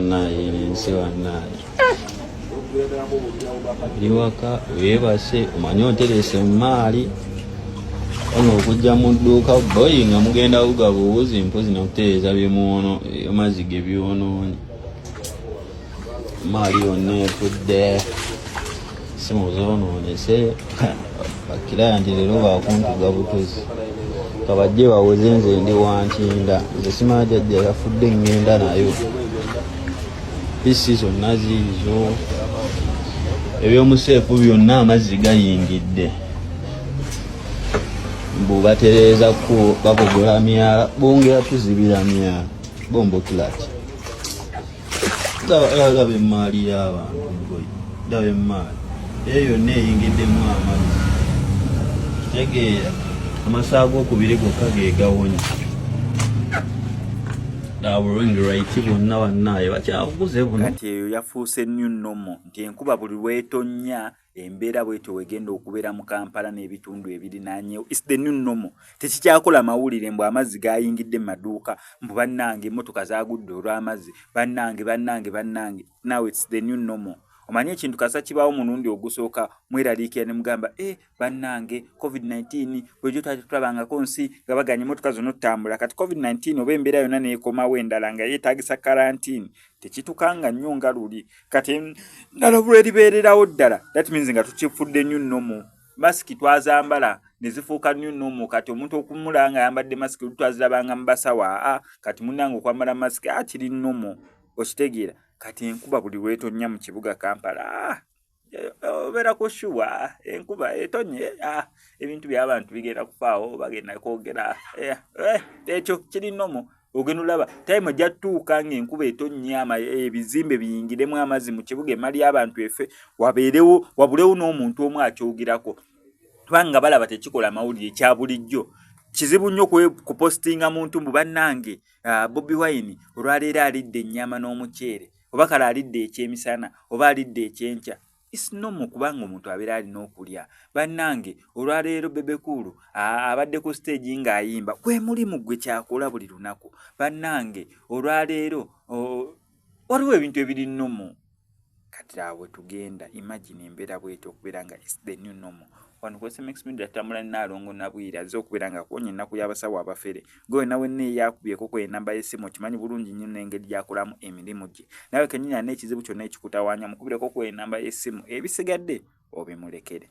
Bannaaye, ensi bannaaye. Oli waka weebase, omanyi oterese emaali ono okujja mu dduuka boyi nga mugenda wuga buwuzi mpozi nakutereeza byemwono amazzi ge byonoonye. Emaali yonna efudde, simu zoonoonese, bakiraya nti leero bakuntuga butuzi kabajje bawoze. Nze ndi wantinda, nze simanyi jjajja yafudde ŋŋenda nayo. Pisi zonna ziizo, ebyomuseefu byonna amazzi gayingidde. Mbu batereeza ku babogola myala, bongera tuzibira myala. Bomboclaat, laba emaali y'abantu boy, laba emaali eyo yonna eyingiddemu amazzi. Kitegeera amasaga g'okubiri gokka ge gawonye. Ring right bonna bannaaye bakyabuguze buno. Kati eyo yafuuse new normal nti enkuba buli lwetonnya embeera bwetyo wegenda okubeera mu Kampala n'ebitundu ebirinaanyewo. It's the new normal. Tekikyakola mawulire mbu amazzi gayingidde mu maduuka, mbu bannange emmotoka zaagudde olw'amazzi, bannange, bannange, bannange. Now it's the new normal. Omanye ekintu kasa kibaawo mulundi ogusooka, mweraliikira ne mugamba, "E bannange, COVID-19, bulijjo twali tulabangako nsi nga baganya emmotoka zonna otutambula." Kati COVID-19 oba embeera yonna neekomawo endala nga yeetagisa karantini, tekitukanga nnyo nga luli. Kati ndala lweribeererawo ddala, that means nga tukifudde new normal. Masiki twazambala ne zifuuka new normal. Kati omuntu okumulaba nga ayambadde masiki, twazirabanga mu basawo. Aa, kati munnange okwambala masiki a kiri normal, okitegeera? Kati enkuba buli lwetonnya mu kibuga Kampala, ah, obeera ku sure enkuba etonye, ah, ebintu by'abantu bigenda kufaawo, bagenda kwogera. Eh, eh, ekyo kiri normal. Ogenda olaba time ejja tutuuka ng'enkuba etonnya, ebizimbe biyingiremu amazzi mu kibuga, emali y'abantu efe, wabeerewo wabulewo n'omuntu omu akyogerako, kubanga balaba tekikola mawulire kya bulijjo. Kizibu nnyo kupostinga muntu mbu bannange, Bobi Wine olwaleero alidde ennyama n'omuceere, oba kale alidde ekyemisana, oba alidde ekyenkya. It's normal, kubanga omuntu abeera alina okulya. Bannange, olwaleero Bebe Cool abadde ku stage ng'ayimba, gwe mulimu gwe kyakola buli lunaku. Bannange, olwaleero waliwo ebintu ebiri normal. Kati awo tugenda imagine embeera bwetyo okubeera nga it's the new normal. Wano ku SMX Media tutambula Nnaalongo Nabwire azze okubeera nga kuwonya ennaku y'abasawo abafere. Gwe wenna wenna eyakubyeko ku enamba y'essimu, okimanyi bulungi nnyo n'engeri gy'akolamu emirimu gye. Nawe kennyini alina ekizibu kyonna ekikutawaanya, mukubireko ku enamba y'essimu, ebisigadde obimulekere.